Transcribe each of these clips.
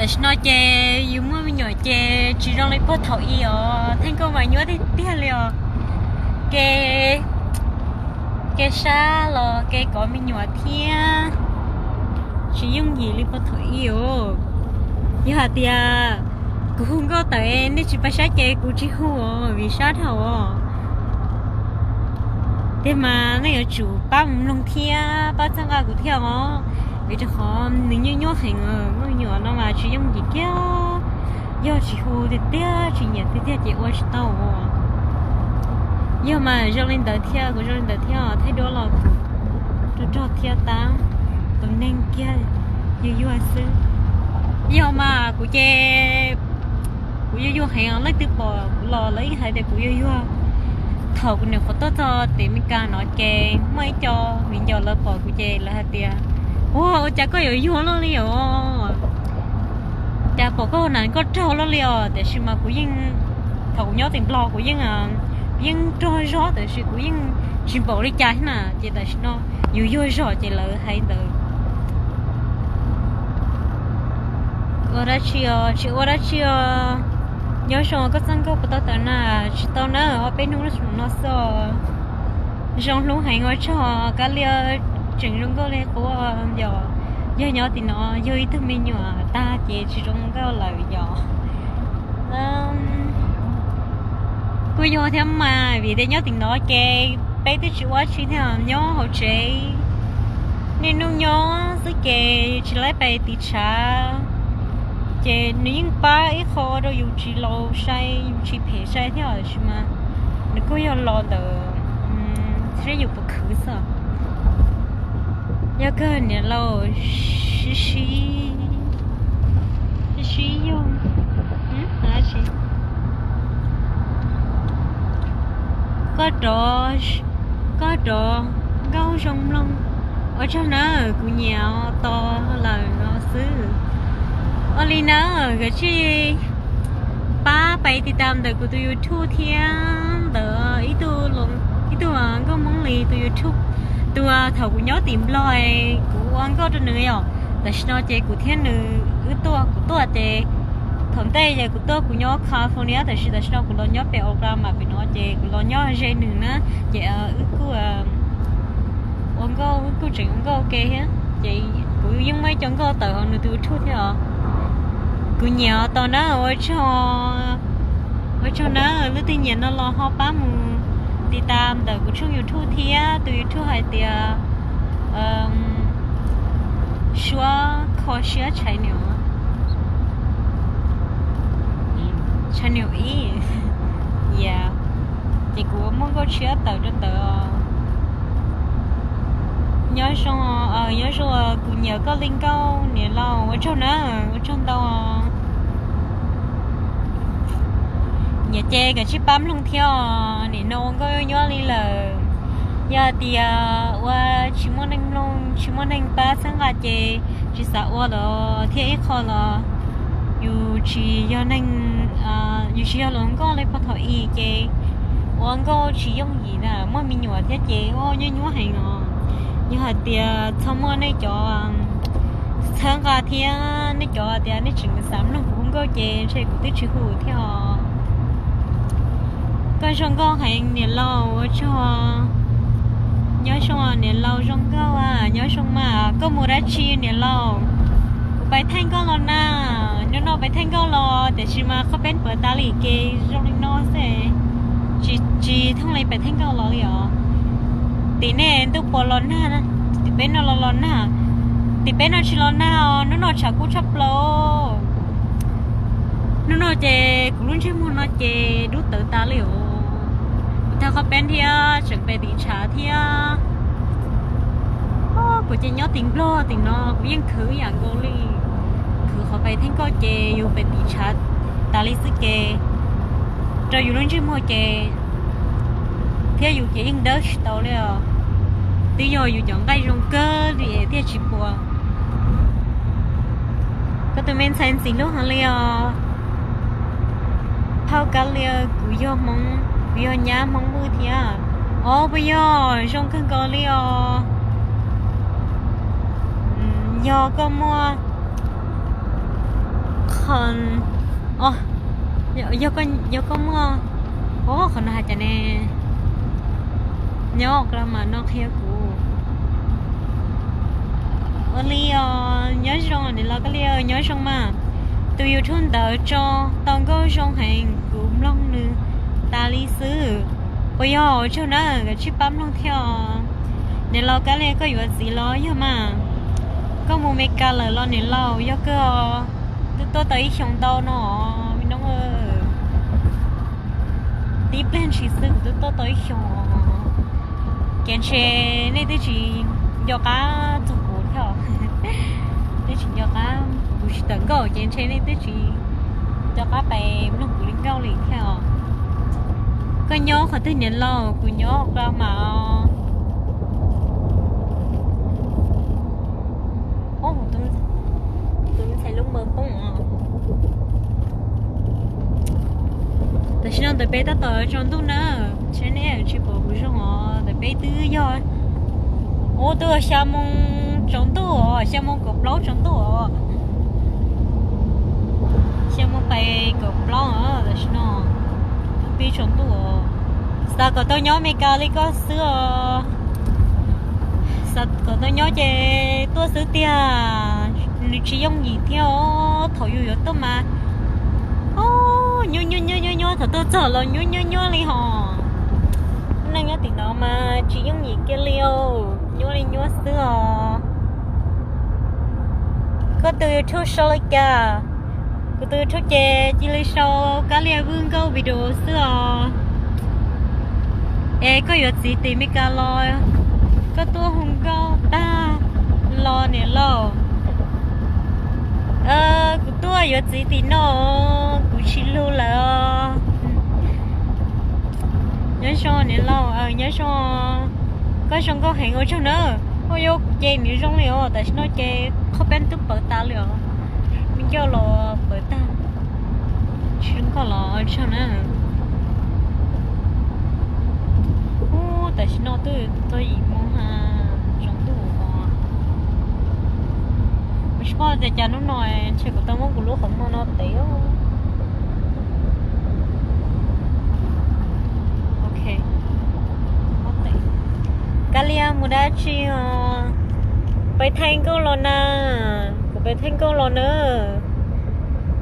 Tam sim no ces yus muaj me nyuam ces tsis zoo li puag thaum ub os, Theej Nkauj mas nyuaj tiag tiag li os. Kev, kev sab los kev kov me nyuam thiab tsis yooj yim li puag thaum ub os. Yog hais tias kuv hu nkauj tawm nej tsis pab saib ces kuv tsis hu os vim sab dhau os. Tiag mas nej yuav tsum pab mus mloog thiab pab txhawb nqa kuv thiab os, vim rau qhov nws nyuaj nyuaj heev os, muaj me nyuam no mas tsis yooj yim kiag. Yog tsis hu tiag tiag tsis nyiam tiag tiag ces ua tsis tau os. Yog mas zoo li ntawd thiab, kuv zoo li ntawd thiab os, thaij duab los kuv rog rog thiab tab, tus neeg kiag yuag yuag xwb. Yog mas kuv ces kuv yuag yuag heev os, leej twg pom kuv los lawv yeej hais tias kuv yuag yuag. Thaum kuv nyuam qhuav tuaj txog tim Meskas no ces muaj ib co viv ncaus lawv pom kuv ces lawv hais tias, ua, ua cas koj yuav yuag luaj li os? Cas pom koj hauv nas koj raug luaj li os? Tiam sis mas kuv yeej, thaum kuv nyob tim Nplog kuv yeej, kuv yeej raug zog tiam sis kuv yeej tsis npaum li cas thiab na, ces tam sim no yus yuag zog ces lawv hais ntawd. Ua dab tsi os, tsis ua dab tsi os. Nyob zoo, koj txoj nkauj puas tau tawm na? Tsis tau na, ob peb hnub no xwb os. Zoo hlub heev, ua tsaug. Kab Lia tseem zoo nkauj li qub yom. Yog nyob tim no yug ib tug me nyuam tag ces tsis zoo nkauj lawm yom. Kuj yog thiab mas, vim tias nyob tim no ces peb twb tsis ua dab tsi thiab, nyob hauv tsev niaj hnub nyob xwb ces tsis laib pes tiv tshav. Ces nws yeej pab ib qho rau yus tsis laus sai, yus tsis phem sai thiab, tiam sis mas nws kuj yog los ntawm seb yus puas khwv xwb. Yog kawg niam laus, sib sib, sib sib yug. Koj rov, koj rov nkauj zoo mloog. Ua tsaug nawb, kuv nyiam tos lawm no xwb. Ua li nawb, koj cia li pab pais tiv tam ntawm kuv tus YouTube thiab ntawm ib tug, ib tug nkauj Hmoob li tus YouTube, tus thaum kuv nyob tim Nplog kuv ua nkauj rau nws yom. Tam sim no ces kuv thiab nws wb tuaj, kuv tuaj ces thaum ntej ces kuv tuaj kuv nyob California, tiam sis tam sim no kuv los nyob pem Oklahoma pem no ces kuv los nyob ze nws na. Ces wb kuj ua nkauj, wb kuj tseem ua nkauj ua ke thiab. Ces kuv yeej muaj ib co nkauj tawm hauv nws tus YouTube thiab os. Kuv nyiam tos na, ua tsaug, ua tsaug na. Leej twg nyiam no los ho pab mus tiv tam ntawm kuv tshooj YouTube thiab, tus YouTube hais tias Suab Kho Siab Channel, channel ib. Ces kuv muaj nkauj tshiab tawm rau ntawd. Nyob zoo, nyob zoo, kuv nyiam koj li nkauj niam laus, ua tsaug na, ua tsaug ntau. Nyiam ces koj cia li pab mloog thiab os, nim no ua nkauj nyuaj li lawm. Yog tias ua tsis muaj neeg mloog, tsis muaj neeg pab txhawb nqa ces tsis xav ua los thiab. Ib qho los yus tsis yog neeg, yus tsis yog hluas nkauj li puag thaum ub ces ua nkauj tsis yooj yim na, muaj me nyuam thiab ces ua nyuaj nyuaj heev os. Yog hais tias txhob muaj nej cov txhawb nqa thiab nej cov tias nej tseem xav mloog kuv hu nkauj ces ntshe kuv twb tsis hu thiab os. Koj zoo nkauj heev niam laus, ua tsaug. Nyob zoo niam laus zoo nkauj, nyob zoo mas. Koj mus dab tsi niam laus? Kuv pais theej nkauj los na, hnub no pais theej nkauj los tiam sis mas qhov peb puav tas li kev zoo li no xwb, tsis thooj li pais theej nkauj los li os. Tim nej ntuj puas los nag, tim peb no los los nag, tim peb no tsis los nag os, hnub no tshav kub tshaj plaws. Hnub no ces kuv lub ntsej muag no ces dub tawv tas li os. Kuv thaj qhov peb thiab tseem pem tim tshav thiab. Kuv ces nyob tim Nplog tim no kuv yeej khwv ib yam nkaus li. Khwv qhov pem theej nkauj ces yus pem tim tshav tas li xwb ces rau yus lub ntsej muag ces thiab yus ces yeej dawb tsis tau li os. Twb yog yus cov nqaij zoo kawg li thiaj tsis puas. Koj tus me ntxhais ntxim hlub heev li os. Phauj Kab Lia, kuv yog Hmoob, kuv yog nyab Hmoob Vwj thiab. Os, puas yog? Zoo kawg nkaus li os. Yog koj muaj Qhov, o, yog koj muaj, o, qhov no hais cas ne? Nyob Oklahoma no qhia kuv. Ua li os, nyob zoo niam laus Kab Lia, nyob zoo mas. Tus YouTube ntawd tso tau nkauj zoo heev, kuv mloog nws tas li xwb. Puas yog? Ua tsaug na, koj tsij pab mloog thiab os. Niam laus Kab Lia, koj yuav txiv los yog mas? Koj mus Meskas lawm los niam laus? Yog kawg os, twb tuaj tau ib xyoos ntau no os me noob. Tib pliag ntshis xwb kuv twb tuaj tau ib xyoos. Ces ntshe nej twb tsis nco qab txog kuv thiab os. Twb tsis nco qab, kuv tsis tawm nkauj ces ntshe nej twb tsis nco qab pais mloog kuv li nkauj li thiab os. Koj nyob qhov twg niam laus? Kuv nyob Oklahoma os. Tus me ntxhais lub maws poob os. Tam sim no ntawm peb tab tom tsaus ntuj na, ntshe nej tsis pom kuv zoo os. Ntawm peb twb yog, ua twb xya moo tsaus ntuj os, xya moo kaum plaub tsaus ntuj os. Xya moo pais kaum plaub os, tam sim no twb pib tsaus ntuj os. Xav kom tau nyob Amelikas li koj xwb os. Xav kom tau nyob ces tuaj xwb tiag, nws tsis yooj yim thiab os. Thaum yus yuav tuaj mas, o, nyuaj nyuaj nyuaj nyuaj nyuaj, thaum tuaj txog los nyuaj nyuaj nyuaj li hos. Neej nyob tim no mas tsis yooj yim kiag li os, nyuaj li nyuaj xwb os. Koj tus YouTube sau li cas? Kuv tus YouTube ces cia li sau Kab Lia Vwj Nkauj Video xwb os. Es koj yuav txiv tim Amelikas los koj tuaj hu nkauj tag los niam laus? Kuv tuaj yuav txiv tim no, kuv tsis hlub lawm os. Nyob zoo niam laus, nyob zoo. Koj zoo nkauj heev, ua tsaug na. Ua, yog kuv ces nws zoo li os, tam sim no ces qhov peb twb pawv tas li os. Me ncauj los pawv tag. Tsis zoo nkauj los ua tsaug na. Ub, tam sim no twb txog yim moo ha, tsaus ntuj os. Kuv tsis paub tias cas hnub no ntshe kuv tau muab kuv lub qhov muag no tev. Ok. Kab Lia mus dab tsi os? Pais thaij nkauj los na. Kuv pais thaij nkauj los na.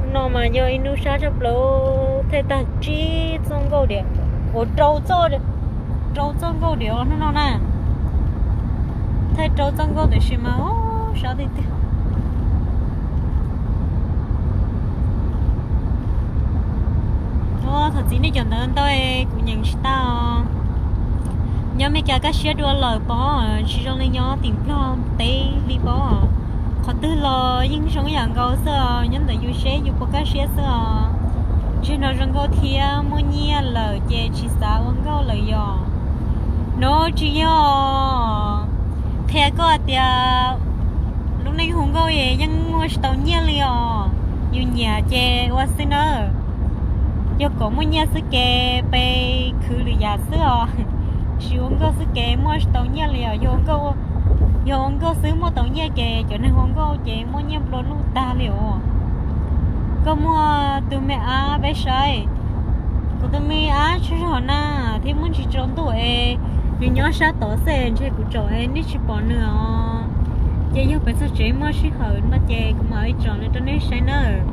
Hnub no mas yog ib hnub sab tshaj plaws, thaij tag tsib txoj nkauj diam. Ua rau txoj, rau txoj nkauj diam hnub no na. Thaij rau txoj nkauj tiam sis mas sab tiag tiag. Thov txim nej cov ntawd ntau, kuv nyeem tsis tau. Nyob Amelikas kaj siab dua lawm pob, tsis zoo li nyob tim Nplog teb li pob. Qhov twg los yeej zoo ib yam nkaus xwb os, nyob ntawm yus seb yus puas kaj siab xwb os. Tseem no zoo nkauj thiab muaj nyiaj lawm ces tsis xav ua nkauj lawm yom? No tsis yog, qhia koj hais tias lub neej hu nkauj yeej muaj tsis tau nyiaj li os. Yus nyiam ces ua xwb nawb. Yog kom muaj nyiaj xwb ces peb khwv lwm yam xwb os. Tsis ua nkauj xwb ces muaj tsis tau nyiaj li os. Yog ua nkauj xwb muaj tau nyiaj ces cov neeg ua nkauj ces muaj nyiaj nplua nuj tag li os. Koj muaj tus me ab peb saib. Kuv tus me ab tsaug zog na, thiab muaj ntsis tsaus ntuj es nws nyob sab tod xwb, ntshe kuv tsom es nej tsis pom nws os. Ces yog peb txog tsev muaj sij hawm no ces kuv mam li tsom nws rau nej saib nawb.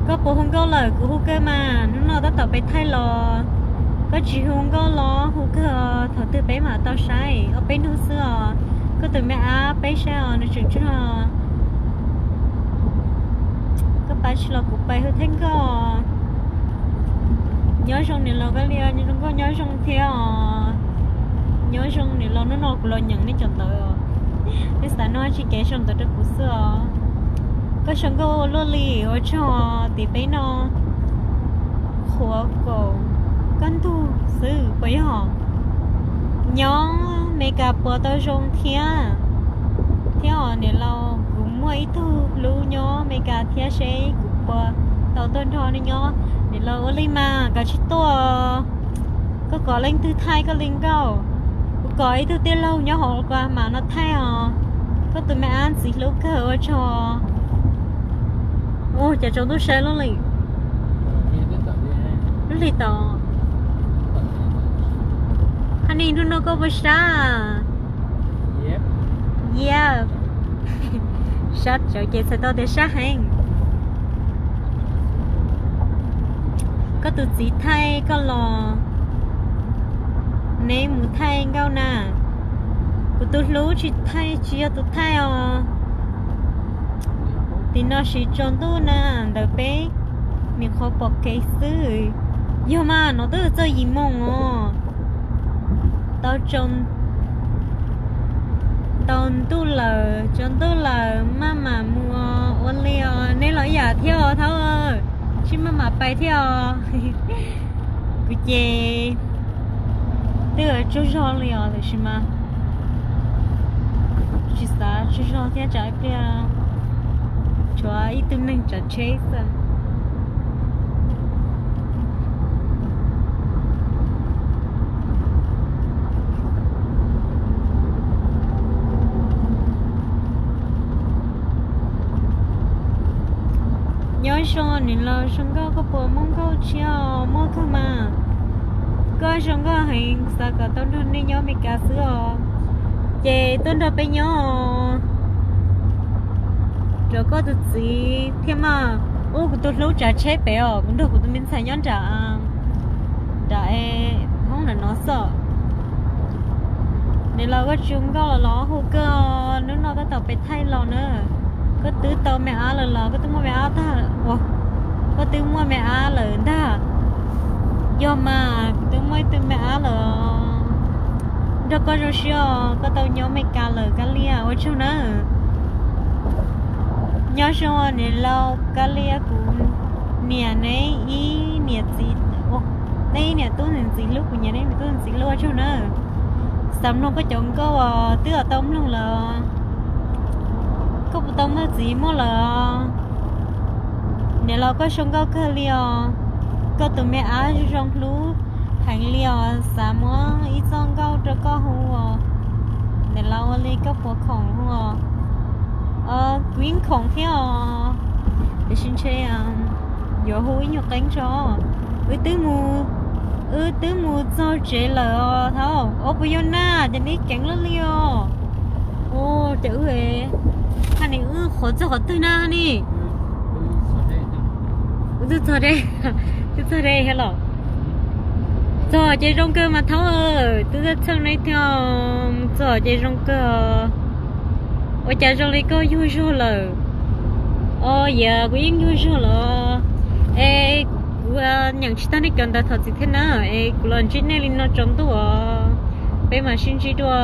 Koj puas hu nkauj lawm? Kuv hu kawg mas, hnub no tab tom peb thaij los. Koj tsis hu nkauj los hu kawg, thaum twg peb mam tau saib, ob peb hnub xwb os. Koj tus me ab peb saib os, nws tseem tsaug. Koj pab tsis los kuv pais hu thiab nkauj. Nyob zoo niam laus Kab Lia, nyob zoo nkauj, nyob zoo thiab os. Nyob zoo niam laus, hnub no kuv los nyeem nej cov ntawd, nej xav nug tsis kev sau ntawv rau kuv xwb os. Koj sau nkauj luaj li ua tsaug. Tim peb no qhuav kaum kaj ntug xwb puas yog? Nyob Amelikas puas tau zoo thiab? Thiab os niam laus, kuv muaj ib tug hlub nyob Amelikas thiab, seb kuv puas tau tuaj nrog nws nyob. Niam laus, ua li mas koj tsis tuaj, koj kom leej twg thaij koj li nkauj? Kuv kom ib tug tij laug nyob hauv Oklahoma no thaij os. Koj tus me ab ntxim hlub kawg, ua tsaug. Ua cas tsaus ntuj sai lub li, lub hli tod. Honey, hnub no koj puas sab? Yep. Sab tsawv ces txhais tau tias sab heev. Koj tus txiv thaij koj los, neb mus thaij nkauj na. Kuv tus hlub tsis thaij, tsis yog tus thaij os. Tim no siv tsaus ntuj na, ntawm peb nim qhuav pom kev xwb. Yog mas, no twb txog yim moos os. Tau tsaus, tsaus ntuj lawm, tsaus ntuj lawm maj mam mus ua li os. Neb los ib yam thiab os Thaub, tsis maj mam pais thiab os. Kuv ces twb tsaug zog li os, tiam sis mas tsis xav tsaug zog thiab, tsam ib pliag tshuav ib tug neeg tsav tsheb xwb. Nyob zoo niam laus zoo nkauj, koj puas muaj nkauj tshiab? Muaj kawg mas. Koj zoo nkauj heev, xav kom tau nrog nej nyob Amelikas xwb os. Ces tuaj nrog peb nyob os, rau koj tus txiv thiab mas. Ub, kuv tus hlub tsav tsheb pem os, kuv nrog kuv tus me ntxhais nyob nram, nram hoob nram no xwb. Niam laus koj tsis nkauj los los hu koj, hnub no koj tau pem thaij los na. Koj twb tau me ab lawm los koj twb muaj me ab tag, koj twb muaj me ab lawm ntag. Yog mas, kuv twb muaj ib tug me ab lawm. Nrog koj zoo siab os, koj tau nyob Amelikas lawm Kab Liab, ua tsaug na. Nyob zoo niam laus Kab Liab, kuv nyiam neb ib niam txiv, neb ib niam tub ntxim hlub, kuv nyiam neb niam tub ntxim hlub, ua tsaug na. Xav mloog koj cov nkauj os, twb tau mloog lawm. Koj puas tau muaj txiv muaj lawm os? Niam laus koj zoo nkauj kawg li os. Koj tus me ab zoo hlub heev li os, xav muab ib txoj nkauj rau koj hu os. Niam laus ua li koj puas khoom hu os? Kuv yeej khoom thiab os, tiam sis ntshe yuav hu ib nyuag qeeb tso. Wb twb mus, wb twb mus txog tsev lawm os Thaub. Ob puas yog na, ces neb ceev loj li os. Ua cas wb, ha ni wb qhuav txog qhov twg na ni? Wb twb txog de, twb txog de thiab los. Txog ces zoo kawg mas Thaub, twb txog txheej neb thiab, txog ces zoo kawg. Ua cas zoo li koj yuag zog lawm? Os, yam kuv yeej yuag zog los. Es kuv nyeem tsis tag nej cov ntawv thov txim thiab na, es kuv los ntsib nej li no tsaus ntuj os. Peb mam sib ntsib dua.